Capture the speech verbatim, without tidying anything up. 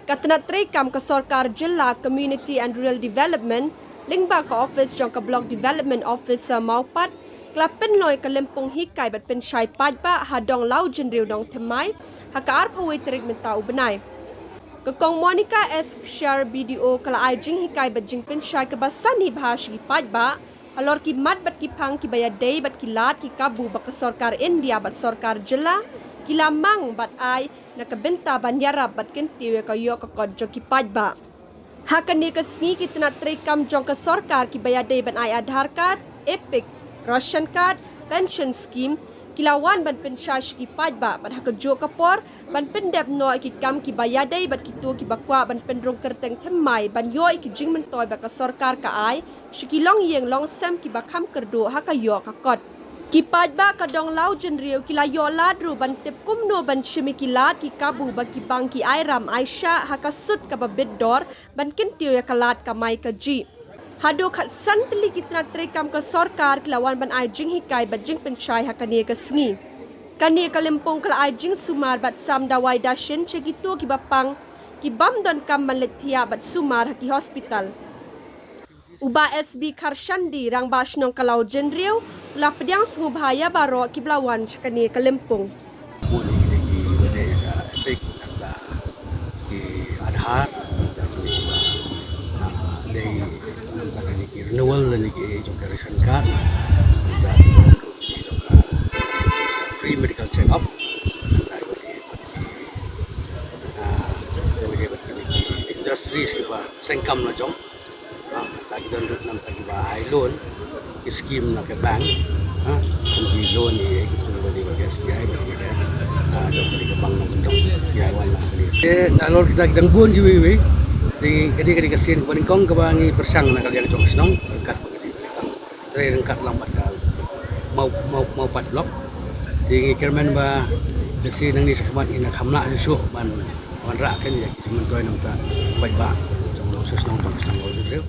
Ka tnat treikam ka sorkar jylla Community and Rural Development lyngba ka office jong ka Block Development Officer Mawpat ka la pynlong ïa ka lympung hikai bad pynshai paidbah ha Donglawjynriew Nongthymmai ha ka arphew wei tarik mynta u bnai. Ka Kong Monica S Kshair, B D O, ka la ai jinghikai bad jingpynshai kaba sani bha sha ki paidbah halor ki mat bad ki phang kiba ïadei bad ki lad ki kabu ba ka sorkar India bad sorkar jylla ki la mang bad ai na ka bynta ban ïarap bad kyntiew ïa ka ïoh ka kot jong ki paidbah. Ha kane ka sngi ki tnat treikam jong ka sorkar kiba ïadei ban ai Aadhaar card, EPIC, ration card, pension scheme ki la wan ban pynshai sha ki paidbah bad ha kajuh ka por ban pyndep noh ïa ki kam kiba ïadei bad kito kiba kwah ban pynrung kyrteng thymmai ban ïoh ïa ki jingmyntoi ba ka sorkar ka ai sha ki longïing longsem kiba kham kyrduh ha ka ïoh ka kot. Ki paidbah ka Donglawjynriew ki la ïoh lad ruh ban tip kumno ban shim ïa ki lad ki kabu ba ki bank ki ai ram ai shah ha ka sut kaba bit dor ban kyntiew ïa ka lad kamai kajih. Haduh khatsan tylli ki tnat treikam ka sorkar ki la wan ban ai jinghikai bad jingpynshai ha kane ka sngi. Kane ka lympung ka la ai jingsumar bad sam dawai dashin sha kito kiba pang ki bym donkam ban leit thiah bad sumar ha ki hospital. U Bah S B Kharshandi, Rangbah Shnong ka Lawjynriew, u la pdiang sngewbha ïa baroh kiba la wan sha kane ka lympung. Bun ïa kine ki ba dei ka EPIC, nangta ki Aadhaar, nangta kine ki ba, ah, dei, nangta kine ki renewal lane ki jong ka ration card, nangta ki jong ka free medical check up, nangta ki, ah, kine ki industries kiba seng kam la jong. Ah, nangta ki don ruh nangta kiba ai loan, ki scheme na ka bank. Ah, ki loan ïa ki tu bad ïa ka S B I bad ïa ka, ah, jong ka bank nongkyndong ki ai wan na ka. Eh, nalor kita ki dang bun kiwei kiwei. Te kane ka dei ka sien kaba nyngkong kaba ngi pyrshang na ka liang jong ka shnong, ryngkat bad ka jingtrei ryngkat lang bad ka Maw, Maw, Mawpat Block. Te ngi kyrmen ba ka sien nangne shakhmat ngin ïa kham lah shuh shuh ban wanrah kane ïa ki jingmyntoi na ka bynta paidbah jong ka shnong, jong ka shnong Lawjynriew.